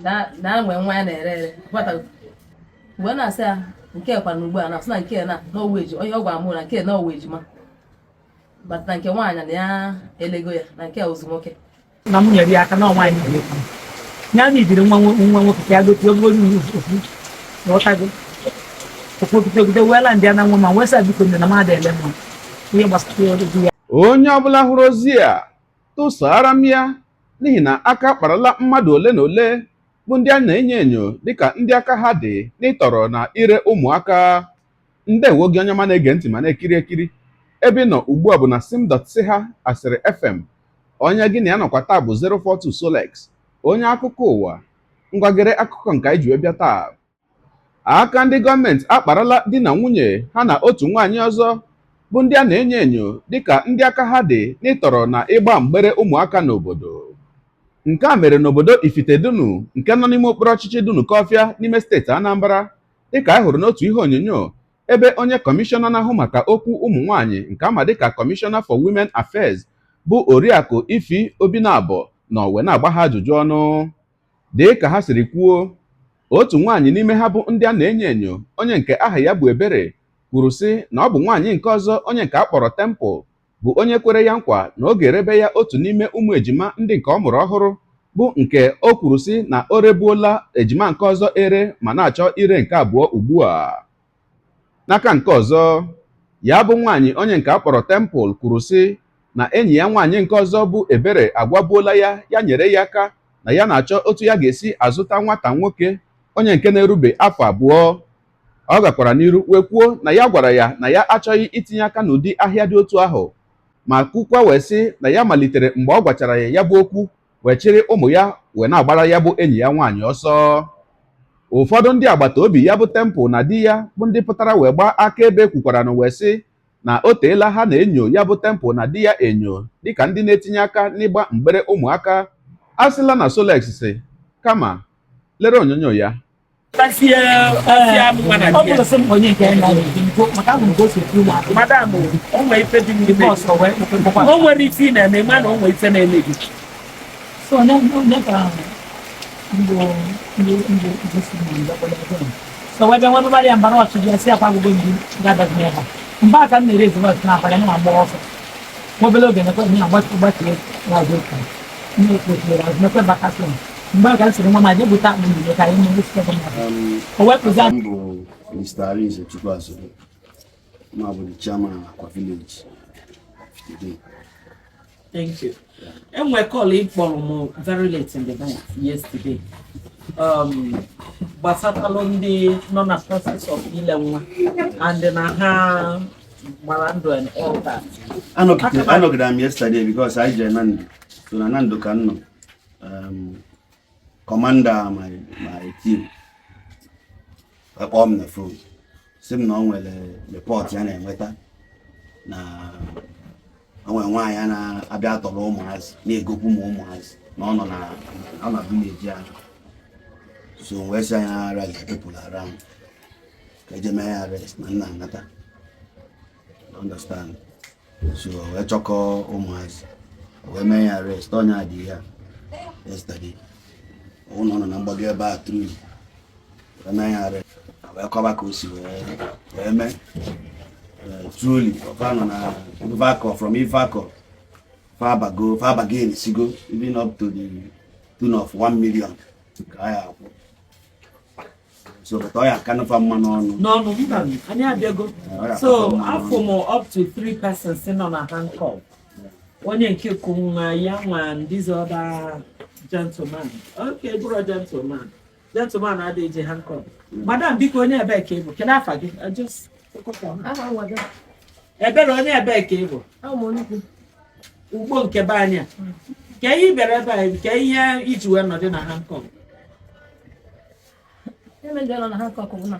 Na nwee nwa ya na-ere ere ghọtago? Mgbe na-asị ya nke kwa na ugbu a na sị na nke na n'ọwụ eji onye ọ gwara mụ na nke na ọwụ ejima, but na nke nwaanyị na ya elego ya na nke ozu nwoke. Na m nyere ya aka na nwaanyị ga-ekwu ya na ijiri nwa nwa nwoke ka ya gote ogo ofu ghọtago okwu ogide weela ndị na nwa ma wee sị biko nne na mmadụ ele nwa ihe gbasara ozi ya. Onye ọbụla hụrụ ozi a, tụsara m ya, n'ihi na aka akparala mmadụ ole na ole bụ ndị a na-enyo enyo dịka ndị aka ha dị n'ịtọrọ na ire ụmụaka. Ndewo gị, onye ọma na-ege ntị ma na-ekiri ekiri. Ebe ị nọ ugbu a bụ na sim.si ha Asịrị FM. Onye gị na ya nọkwa taa bụ 042 Solex, onye akụkọ ụwa. Ngwagere akụkọ nke anyị ji wee bịa taa. Aka ndị gọọmenti akparala di na nwunye ha na otu nwaanyị ọzọ bụ ndị a na-enyo enyo dịka ndị aka ha dị n'ịtọrọ na ịgba mgbere ụmụaka n'obodo. Nke a mere n'obodo Ifitedunu nke nọ n'ime okpuru ọchịchị Dunukọfịa n'ime steeti Anambra, dịka anyị hụrụ n'otu ihe onyonyo ebe onye kọmishọna na-ahụ maka okwu ụmụ nwaanyị nke ama dịka Commissioner for Women Affairs, bụ Oriakụ Ifi Obinabo, nọ wee na-agba ha ajụjụ ọnụ. Dị ka ha siri kwuo, otu nwaanyị n'ime ha bụ ndị a na-enyo enyo, onye nke aha ya bụ Ebere, kwuru sị na ọ bụ nwaanyị nke ọzọ, onye nke a kpọrọ Temple, bụ onye kwere ya nkwa na ọ ga-erebe ya otu n'ime ụmụ ejima ndị nke ọ mụrụ ọhụrụ, bụ nke o kwuru sị na o rebuola ejima nke ọzọ ere ma na-achọ ire nke abụọ ugbu a. N'aka nke ọzọ, ya bụ nwaanyị, onye nke a kpọrọ Temple, kwuru sị na enyi ya nwaanyị nke ọzọ bụ Ebere agwabuola ya ya nyere ya aka, na ya na-achọ otu ya ga-esi azụta nwata nwoke onye nke na-erube afọ 2. Ọ gakwara n'iru wee kwuo na ya gwara ya na ya achọghị itinye aka n'ụdị ahịa dị otu ahụ, ma kwukwa wee sị na ya malitere mgbe ọ gwachara ya ya bụ okwu wee chịrị ụmụ ya wee na-agbara ya bụ enyi ya nwaanyị ọsọ. Ụfọdụ ndị agbata obi ya bụ Temple na di ya bụ ndị pụtara wee gbaa akaebe kwukwara na wee sị na o teela ha na-enyo ya bụ Temple na di ya enyo dịka ndị na-etinye aka n'ịgba mgbere ụmụaka. A sịla na Solex si kama lere onyonyo ya. Ọ bụrụ sị m onye nke ya na-eji maka ahụ nke o si ekwu ụmụaka. Madam, o nwere ife dị n'ime. Bọọsụ wee kpọkwa. O nwere ife ị na-eme, ma na o nwere ife na-eme gị. So onye ka mbụ ndị ndị gosi na ndị ọkpọrọ ebe a. So wee bịa nwebebara ya mbara ọchịchị ya si akwa agwụgwọ ndị ga-adazi n'ebe a. Mgbe aka m na-ere ezigbo n'abalị, m na-agba ọsọ nwa obere oge nekwe m na-agbati gbachie n'azụ ụka na-ekpochiere azụ nekwe bakasị. Mgbe aka m sịrị nwa ma jee bute akpụ n'ile ka anyị mee isi ọbụla o wepụzi. M bụ Mr. Arinze Chukwuazobe, ma bụ the chairman Akwa Village today. Thank you. Enwe call ị kpọrọ m very late in the night yesterday gbasatalụ ndị nọ na process of ile nwa and na ha gbara ndụ and all that. Anọgidere m yesterday because anyị jere Nando, so na Nando ka m nọ commander my team wee kpọọ m na phone, sị m na ọ nwere report ya na-enweta na o nwere nwaanyị a na-abịa tọrọ ụmụazị, na-egokwu ma ụmụazị na ọ nọ na ọ na village ahụ. So wee sị anyị rally people around ka eje mee ya arrest na nna anata, understand? So wee chọkọ ụmụazị wee mee ya arrest. Onye a dị ihe a yesterday ọ na ọ nọ na mgbago ebe a truly wee mee ya arrest, wee kọba ka o si wee mee. Truly ọfa nọ na Ifeakọ, from Ifeakọ fa abago fa abago esigo even up to the tune of 1 million ka a ya akwụ. So but ọ ya aka nụfa mma n'ọnụ. N'ọnụ mba, anyị abịago. Ọ ya So aka mma afọ n'ọnụ. M up to three persons nọ na handcuff, onye nke kụ nwa ya nwa and this other gentleman. Okay, bụrụ gentleman, gentleman adịghị eji handcuff. Madam, biko, onye ebee ka ị bụ? Kedu afa gị? I just Aha nwa gị? Ebere, onye ebee ka ị bụ? Ahụ m onye ukwu. Ugbo nke be anyị a ka ihe ị bịara ebe a, ka ihe iji wee nọdị na handcuff? Ihe mere nọ na handcuff bụ na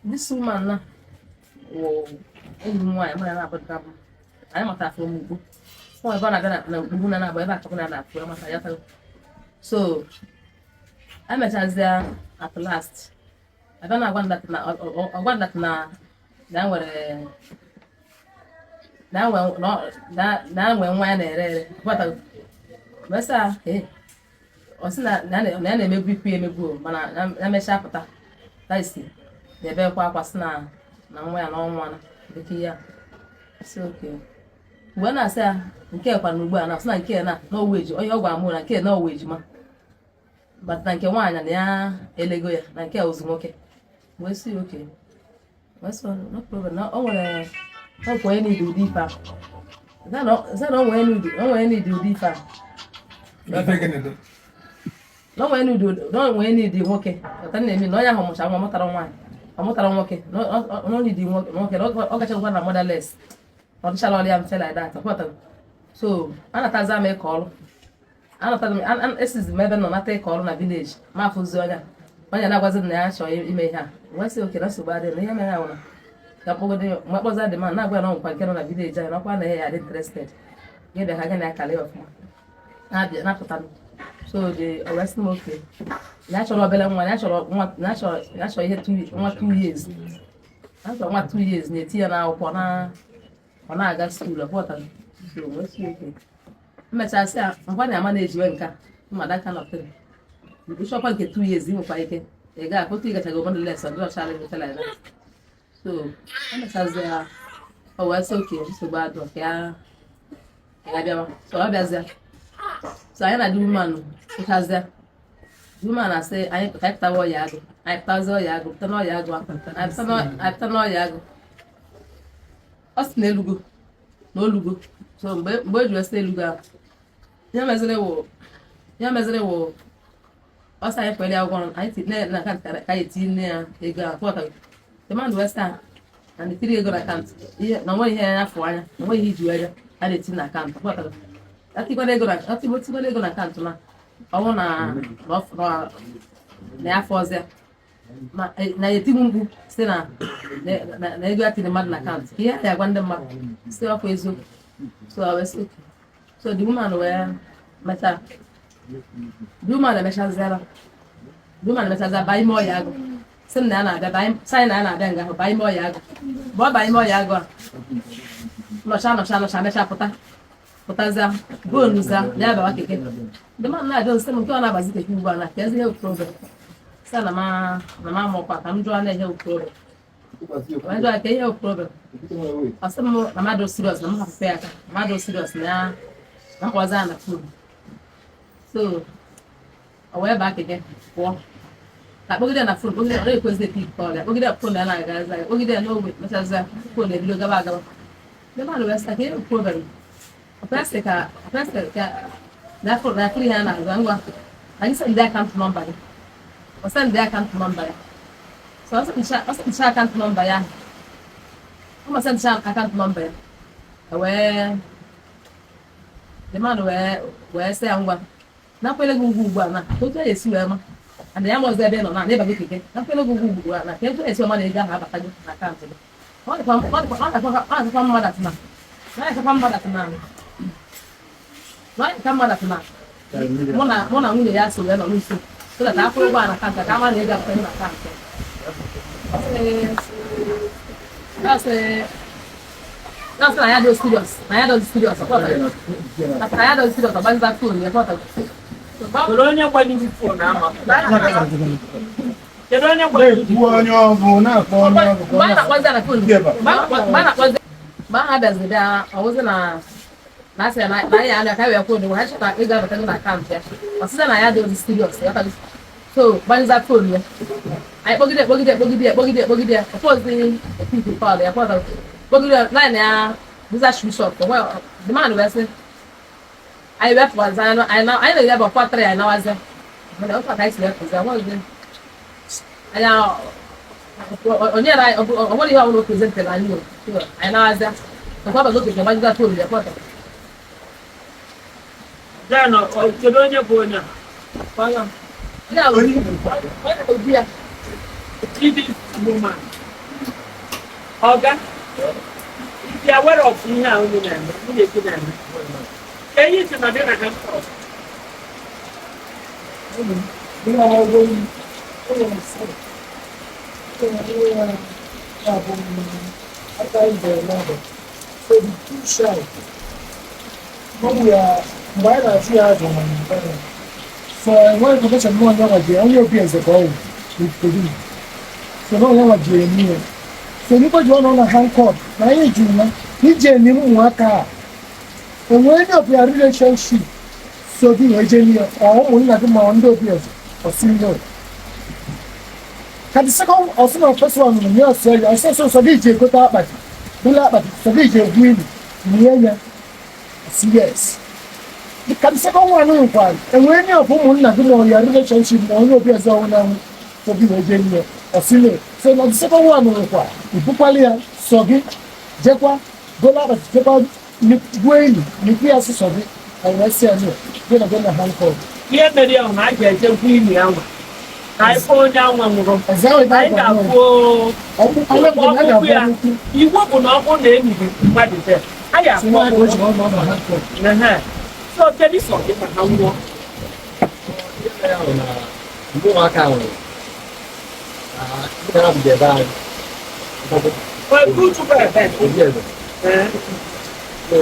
this woman na wụ enyi m nwaanyị, mụ na ya na-abụdịka bụ anyị matara from ugbo. Ọ ebe ọ na-abịa na ugbo na na-agba ebe achọkwa na na-afụ ya mata ya tago. So emechazịa, at last abịa na agwa m that na ọgwa m that na ya nwere na ya nwe na ya nwe nwa ya na-ere ere. Ghọtago? Wee sị ya, "Hey, Ọ sị na na ya na-emegbu ikwu ya emegbu o, mana ya mechaa pụta taisi na-ebekwa akwa, sị na na nwa ya na ọnwa na dịka ihe a sị oke mgbe na-asị ya nke kwana ugbu a na sị na nke na n'ọwụ eji onye ọ gwara mụ na nke na ọwụ ejima, but na nke nwaanyị na ya elego ya, na nke ozu nwoke. Wee sị oke, wee sị no problem, na o nwere ọkwa onye n'idi ụdị ife a, sị na o nwere n'idi ụdị ife a, na o nwere n'idi nwoke ọta na-eme na onye ahụ mụchara nwa, mụtara nwaanyị, ọ mụtara nwoke, na ọ n'idi nwoke, na ọ gachakwa na motherless, ọ dịchala ọrịa mfe like that. Ọkwata so anataza m ịkọ ọrụ, anataza m, esizi m ebe m nọ nata ịkọ ọrụ na village, ma afụzi onye onye na-agwazi m na ya chọrọ ime ihe a. Wee sị oke, na nsogbu adịghị, na ihe mere ahụ na ka kpọgode mgbe kpọza dị ma na-agwa ya na ọnkwa nke nọ na village anyị, nakwa na ya dị interested, ga-ebịa ka gị na akara ya ọfụma na-abịa napụta m. So the o wee sị m oke, na ya chọrọ obere nwa, na ya chọrọ nwa, na ya chọrọ ihe nwa 2 years, ya chọrọ nwa 2 years, na-eti ya n'akwụkwọ na ọ na-aga school. Ọpụta so wee sị oke, mmechaa sị ya nkwa na ama na-ejiwe nka mma, that kind of thing. Ịchọkwa nke 2 years, ị nwekwa ike ị ga otu ị gachaga obodo les, ọ dịrọchala emecha like that. So emechazi ya, o wee sị oke, nsogbu adụ, ka ya ya bịawa. So ọ bịazịa, so anyị na the woman pụtazịa, the woman asị anyị ka anyị pụtawa ọya agụ, anyị pụtazie ọya agụ, pụta n'ọya agụ, anyị pụta n'ọya agụ. Ọ sị na elugo na olugo. So mgbe e ji wee sị elugo ahụ, ihe meziri wụ ọ sị anyị kwere ya ụgwọ, anyị tinye na account ka anyị etinye nne ya ego ahụ. Pụta the man wee sị na na-etiri ego na account ihe na onweghị ihe ya afụ anya, na onweghị ihe iji wee bịa a na-eti na account. Pụta atikwara ego na account na ọ bụrụ na ya afọ ọzọ na etiwu mkpu site na ego ya tiri mmadụ na account, ka ihe a ya agwa ndị mmadụ si ọkwa eziokwu. So I wee sị okay. So the woman wee mechaa, the woman emechaziala, the woman emechazia baa ime ọya agụ, sị m na ya na-abịa sị anyị na ya na-abịa nga ahụ baa ime ọya agụ. Mgbe ọ baa ime ọya agụ a, nọcha nọcha nọcha, mechaa pụta, pụtazia bonuza na ya bawa keke. The man na-ajụ nsị m nke ọ na-abazi keke ugbu a na ka ezi ihe problem, sị na ma amụkwa ka m jụọ na ihe problem, wee jụọ ya ka ihe problem. Ọ sị m na mmadụ serious, na m hapụ ya aka, mmadụ serious na ya na mkpọzi ya na phone. So o wee baa keke pụọ ka kpọgide ya na phone, kpọgide, ọ na-ekwezi pick call ya, kpọgide ya, phone ya na-agazi aga, kpọgide ya n'ogbe, mechazia phone ebido gaba agaba. Ndị mmadụ wee sị ka ihe problem, ọkwesị ka ọkwesị ka na afọ na afọ ihe a na-agwa ngwa anyị send account number gị. Ọ send account number ya. So ọ sendcha account number ya, ọ ma sendcha account number ya, wee the man wee sị ya ngwa, nakwele gị ụgwọ ugbu a na otu a esi wee ma and ya ma ọzọ ebe ị nọ na n'ịbago keke, nakwele gị ụgwọ ugbu a na ka etu esi wee ma na ego ahụ abatago na account gị. Ọ dịkwa mmadụ atụna na ọ mmadụ atụna na ọ dịka mmadụ atụna mụ na nwunye ya so wee nọ n'uso, so that akwụrụ ụgwọ a na account ka ama na ego abatago na account ya. Ọ sị na ya dị serious, na ya dị serious, na ya dị serious, ọgbaziza phone ya. Kedu onye gbanyere phone ama? Kedu onye gbanyere? Na-ekwu onye ọ bụ na-akpọ onye ọ bụ. Mgbe a na-akpọzi ya na phone, mgbe a na-akpọzi, mgbe ahụ abịazi bịa, ọwụzi na asị ya na ya abịa ka wee kwuo ụgwọ ha chọta ego abatago na account ya. Ọ sịza na ya dị ozi serious ya, so gbanyeza phone ya. Anyị kpọgide, kpọgide, kpọgide, kpọgide, kpọgide ya, ọpọzi e pick call ya, kpọgide ya, line ya bụza switch off. The man wee sị anyị wepụwazi anyị na-eri ebe ọkwa tara ya nawazi, mana otu ka anyị si wepụzi nwaozi anyị onye na o nwere ihe ọbụla o presentere anyị o. So, anyị nawazi ọkwa abago okeke gbaziza phone ya kpọta. Then, kedu onye bụ onye a? Kpọọ ya onye bụ di ya. This woman. Oga, if you are aware of ihe a unu na-eme, nwunye gị na-eme, ka ihe si na dị na handcuff. So the two shy. When we are, mgbe anyị na-achụ ya azụ na mbara, So enweghị information na onye nwa ji onye obi eze ka ọ wụ with so na onye nwa ji emi ya. So n'ikpe ji ọnụ na handcuff na anyị jụrụ na iji eni ụmụaka a enwee any of your relationship so gị wee jee n'ihe ọ ụmụnna gị ma ọ ndị obi eze. Ọsị no. Ka the second ọsị na first one nụ ya ọsị ya ọsị so so gị ji egote akpati bụla akpati so gị ji egwu ili nie ya. Ọsị yes. Ka the second one nwekwara enwee any of ụmụnna gị ma ọ ya relationship ma onye obi eze ọnwụ na anwụ so gị wee jee n'ihe. Ọsị no. So na the second one nwekwa ibukwala ya so gị jekwa gola akpati jekwa gwuo ili nikwu ya sị so gị. Anyị wee sị ya no, gị na gị na handcuff. Ihe mere ya bụ na a ga-eje gwu ili anwa ka anyị kpọọ onye anwa nwụrụ. Exactly. Anyị ga-afụ ọkpụkpụ ya. Iwu bụ na ọ bụrụ na enyighị mmadụ je anyị afụ ọkpụkpụ. Ehe. So kedu sọ gị ka ha nwụọ? Mgbe ụmụaka nwụrụ, ndị ha bido ebe anyị. Wee chukwu ebe. Obi eze. So,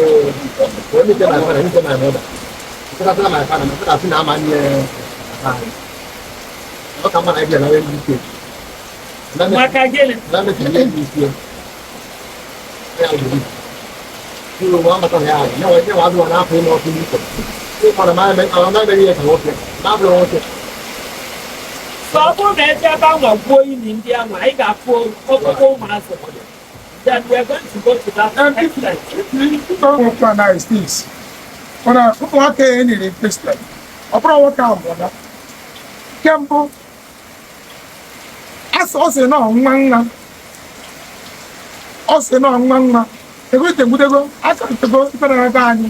when you tell my father, he tell my mother. Because I tell my father sị na ama nye anyị. Ọ ka mma na ịbịa na onye ndị ike. Maka gịnị? Na mmechi ihe ndị ike. Ya bụ Kúrò wọn bàtà ya ya wọ́n ya wàá dùn wọn n'afọ ịnụ ọkụ n'ike. Ịkpọrọ ma eme ọ na-emeghị ihe ka nwoke. Na-abụrụ nwoke. So ọ bụrụ na eje ebe anwa gwuo ili ndị anwa, anyị ga-afụ ọkpụkpụ ụmụazị. Then we are going to go to that extent. Nwoke a na this mana ụmụaka ya enyere Kristian ọ bụrụ nwoke ahụ mụna nke mbụ asị ọ sị na ọ nwa nwa ọ sị na ọ nwa nwa egotegwudego akọtego ife na ebe anyị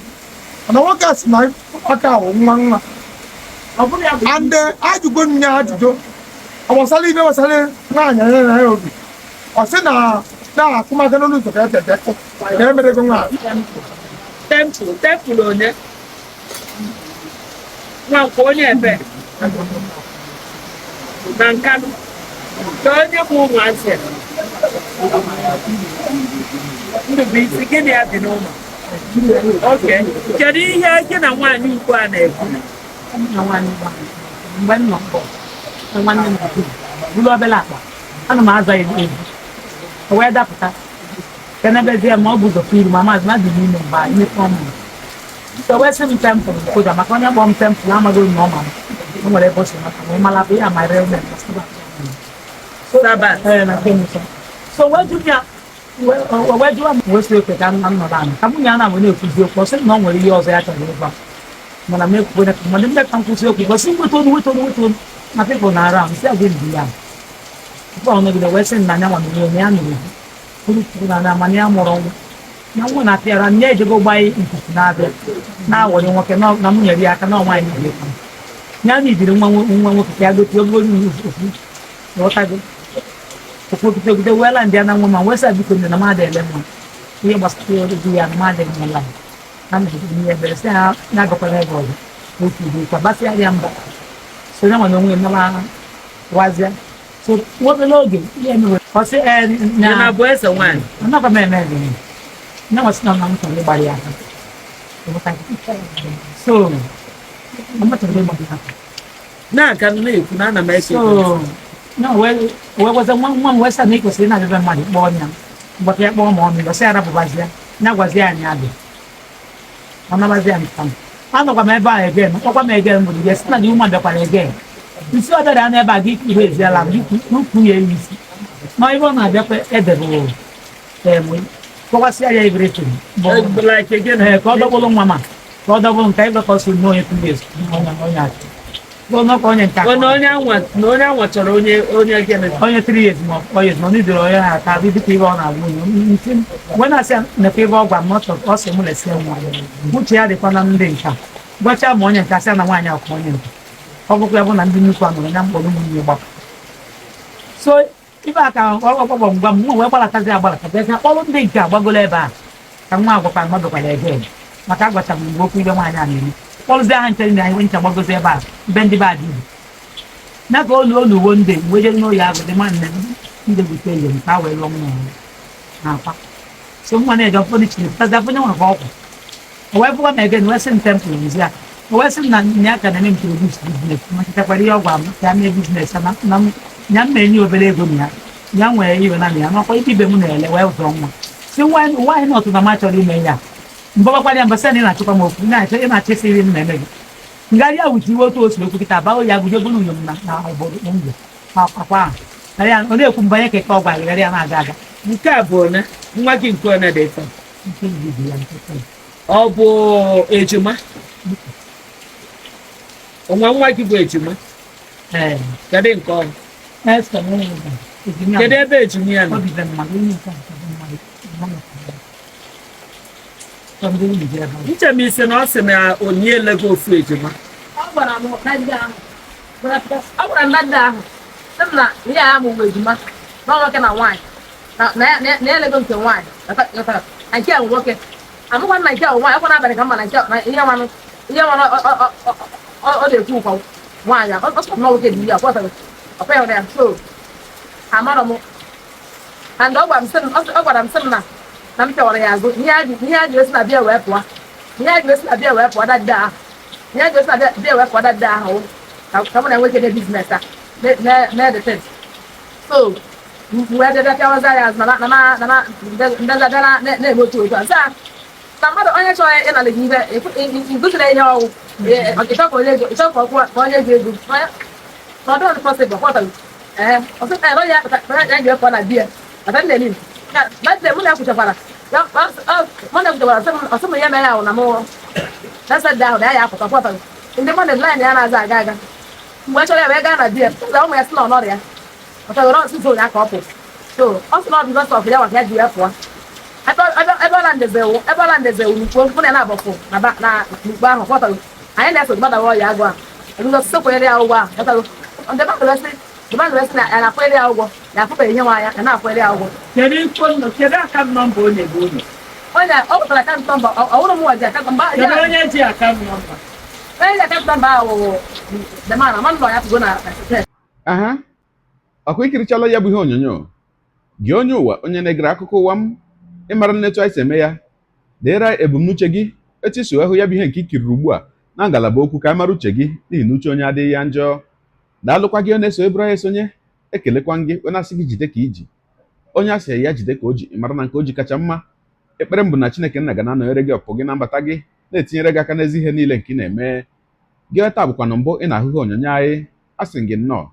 mana nwoke a sị na ụmụaka ahụ nwa nwa. Ọ bụrụ ya bụ And ajụgo m ya ajụjụ ọ gbasara ibe gbasara nwaanyị anya na ya obi ọ sị na na-akụmaka n'ụlọ ụzọ ka etete na emerego nwaanyị. Temple, temple onye nwa nke onye ebe na Nkanụ ka onye bụ ụmụazị a Ndụbụisi gịnị ya dị n'ụlọ. Oke, kedu ihe gị na nwaanyị ukwu a na-ekwu? Na nwanne m nwaanyị, mgbe m nọ mbọ na nwanne m nwoke buru obere akpa ana m aza egwu o wee dapụta kenebezie ma ọ bụ ụzọ iru ma maazị mmadụ n'ime mgbe anyị mepee ọmụ so wee sị m temple nkụja maka onye kpọọ m temple amaghị onye ọ ma m o nwere ebe o si maka wee mara bụ ya ma real name. Sabat. Ee, na nke Musa. So wee jụ ya wee jụwa m wee sị ekwe ka m nọrọ anụ ka mụ na ya na na-ekwuzi okwu. Ọ sị na ọ nwere ihe ọzọ ya chọrọ ịgwa m mana m ekwukwere ka mmadụ ndị ka m kwụsị okwu gosi nweta onu nweta onu nweta onu na people na ara m sị agwa ndị ya tupu ọ nọgide wee sị na anya nwa mere onye ya nụrụ kwuru kwuru na na mana ya mụrụ nwa na nwa na-apịara m ya ejego gbanye nkuku na-abịa na-awọrị nwoke na m nyere ya aka na ọnwa anyị ga-ekwu ya na ibiri nwa nwa nwoke ka ya gote ogo ofu ghọtago okwugitegide weela ndị ya na nwa ma wee sị biko nne na m adịghị ele nwa ihe gbasara ozi ya na m adịghị mma na m ihe ebere sị ha na-agakwala ebe ọzọ otu ugbo kwa gbasịa ya mba so ya nwere onwe nara wazia so nwa obere oge ihe mere ọ sị ee Ị na na-abụ eze nwaanyị? Anakwa m eme ebe ya nwa sị na m chọrọ ịgbara ya aka. So m chọrọ ịgbara ya aka. Na-aga na-ekwu na ana m eke. So na wee wee gwaza nwa nwa m wee sị na ị kwesịrị ịna-abịa mmadụ kpọọ ya mgbata ya kpọọ ma ọ mịrị sị ya rapụbazi ya ya gwazi ya anyị abịa ọ nabazi ya nta m anọkwa m ebe a egen kpọkwa m egen bụ ya sị na di ụmụ bịakwara egen isi ọ bịara n'ebe a gị ihe eziela m gị ukwu ya isi ma ebe ọ na-abịakwa edebe enwe kpọkwasịa ya everything bụ Like again. Ee, ka ọ dọkpụrụ nwa ma ka ọ dọkpụrụ nke ebe ka ọ si onye 2 years onye onye achị bụ n'ọkwa onye nke Ọ na onye anwa na onye anwa chọrọ onye onye gịnị? Onye 3 years ma ọ years ma ọ nidoro onye ha aka dịka ibe ọ na-agwa onye ntị mgbe na-asị nekwa ebe ọ gwa m na ọ chọrọ ọ sị mụ lesi nwa uche ya dịkwa na ndị nka gwacha ma onye nke asị na nwaanyị akwụ onye nke ọ bụkwa ya bụ na ndị nnukwu a nọrọ ya mkpọrọ ụmụnne gbapụ so ibe a ka ọgbọgbọ ngwa m nwa wee gbalatazi agbalata bịa kpọrọ ndị nke agbagolo ebe a ka nwa agwakwa mmadụ kwara ege maka agwacha m mgbe okwu ibe nwaanyị a na-eme kpọrụzie ha nche ndị anyị ncha gbagozi ebe a be ndị be adị ibu na ka olu olu uwe ndị mgbe jere n'ụlọ agụ dị nwanne m ndị bute ihe m ka a wee lụọ nwa ya na akwa so nwa na-eje ọfọdụ chineke pụtazi afọ nwa ka ọkwụ o wee bụkwa m egen wee sị m temple nzi ya O wee sị m na ya ka na-eme introduce business, ma chetakwara ihe ọ gwara m ka ya mee business na na m ya m na-enye obere ego na ya ya nwee iwe na ya nakwa ibe ibe m na-ele wee zụọ nwa si nwaanyị nọtụ na m achọrọ ime ya. Mbọbakwara ya mbọsị na ị na-achụkwa m okwu, ị na-achọ isi nri m na-eme gị ngharị ya wuji iwe. Otu o si okwu kịta bawo ya gụje bụrụ unyom na na obodo ngwo akwa ahụ ghara ya. Ọ na-ekwu mbanye keke ọ gwara gị ghara ya na-aga aga. Nke a bụ one nwa gị nke one dị taa? Nke izizi ya, nke taa. Ọ bụ ejima nwa nwa gị bụ ejima? Ee. Kedu nke ọ? Esther na onye ọbụla. Ejima. Kedu ebe ejima ya nọ? Obi dị mmadụ onye nke a nke dị mmadụ mmadụ. Ọ ndị nwunye ji ebe ahụ. Nche m isi na ọ sị na onye elego ofu ejima. Ọ gwara m na ndị ahụ, ọ gwara m na ndị ahụ sị m na ihe a mụ ejima na nwoke na nwaanyị na ya elego nke nwaanyị ghọtara na nke a bụ nwoke. Amụkwa na nke a bụ nwaanyị. Ọkwa n'abalị ka mma na nke na ihe nwanụ ọ na-ekwu nkwa nwaanyị ọ sị na nwoke dị ihe ghọtara ọkwa ya ya. So amarọ m and ọ gwara m sị m na m pịawara ya azụ. Ihe a ji esi na bịa wee pụọ, ihe a ji esi na bịa wee pụọ dada ahụ, ihe a ji esi na bịa wee pụọ dada ahụ ka mụ na nwoke dị business a mee the thing. So wee bịa pịawaza ya azụ na ndeza bịa na-eme otu otu a sị a na mmadụ onye chọrọ ịnala gị ibe igosiri ihe ọwụ ịchọ ka onye ego ịchọ ka ọ kwụọ ka onye ego ego na ọ dịghị possible. Kwọtaghị. Ee, ọ sị ee, ya ya ji pụọ na di ya mata nne m na nne mụ na-ekwuchakwara ya mụ na-ekwuchakwara. Ọsị m ya mere ahụ na mụ na Sunday ahụ na ya apụta. Kwọtaghị. Ndị mmadụ line ya na-aza aga aga mgbe chọrọ ya wee gaa na di ya ụmụ ya sị na ọ nọrọ ya ọtọgoro ọsịsọ onye aka ọ pụ. So ọ sị na ọ bụ because of ya maka ya ji wee pụọ ebe ọ na ndezewu ebe ọ na ndezewu n'ukpo mụ na ya na-abọfụ na na n'ukpo ahụ. Kwọtago. Anyị na-eso gbadawa ọya agụ a eguzo osisi kwanyere ya ụgwọ ahụ. Kwọtago. Ndị mmadụ wee sị ndị mmadụ wee sị na ya na-akwanyere ya ụgwọ ya afụbeghị ihe nwa ya ya na-akwanyere ya ụgwọ. Kedu phone, kedu account number ọ na-ebu unu? Onye ọ pụtara account number ọ wụrụ m nwa ji account number. Kedu onye ji account number? Onye ji account number ahụ wụ the man ama nọ ya pụgo na Aha, ọkwa ikirichala ya bụ ihe onyonyo gị, onye ụwa, onye na-egere akụkọ ụwa m. Ịmara nnetu anyị si eme ya, deere anyị ebumnuche gị, etu isi wee hụ ya bụ ihe nke ikiriri ugbu a na ngalaba okwu, ka anyị mara uche gị, n'ihi na uche onye adịghị ya njọ. Daalụkwa gị onye na-eso eburu anyị esonye. Ekelekwa gị, onye asị gị jide ka iji, onye asị ya jide ka o ji. Ịmara na nke o ji kacha mma. Ekpere m bụ na Chineke nna ga na-anọnyere gị, ọpụ gị na mbata gị, na-etinyere gị aka n'ezi ihe niile nke ị na-eme. Gị taa bụkwanụ mbụ ị na-ahụ ihe onyonyo anyị, asị gị nnọọ.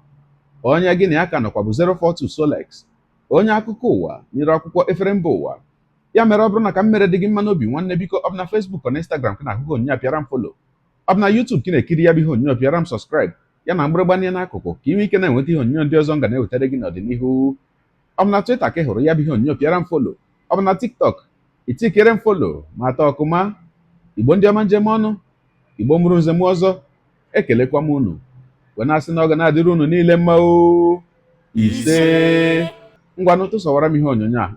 Onye gị na ya ka nọkwa bụ 042 Solex, onye akụkọ ụwa nyere akwụkwọ efere mba ụwa. Ya mere, ọ bụrụ na ka m mere dị gị mma n'obi, nwanne, biko, ọ bụ na Facebook ọ na Instagram ka na-ahụ ihe onyonyo a, pịara m follow. Ọ bụ na YouTube ka ị na-ekiri ya bụ ihe onyonyo, pịara m subscribe ya na mgbịrịgba n'akụkụ, ka ị nwee ike na-enweta ihe onyonyo ndị ọzọ m ga na-ewetara gị n'ọdịnihu. Ọ bụ na Twitter ka ị hụrụ ya bụ ihe onyonyo, pịara m follow. Ọ bụ na TikTok, itikere m follow ma atọ ọkụma. Igbo ndị ọma, njem ọnụ Igbo mụrụ nze m ọzọ, ekelekwa m unu wee na-asị na ọ ga na-adịrị unu niile mma o. Ise. Ngwanụ, tụsawara m ihe onyonyo a,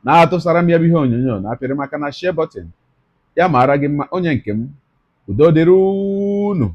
na-atụsara m ya bụ ihe onyonyo, na-apịrị m aka na share button. Ya mara gị mma, onye nke m. Udo dịrị unu.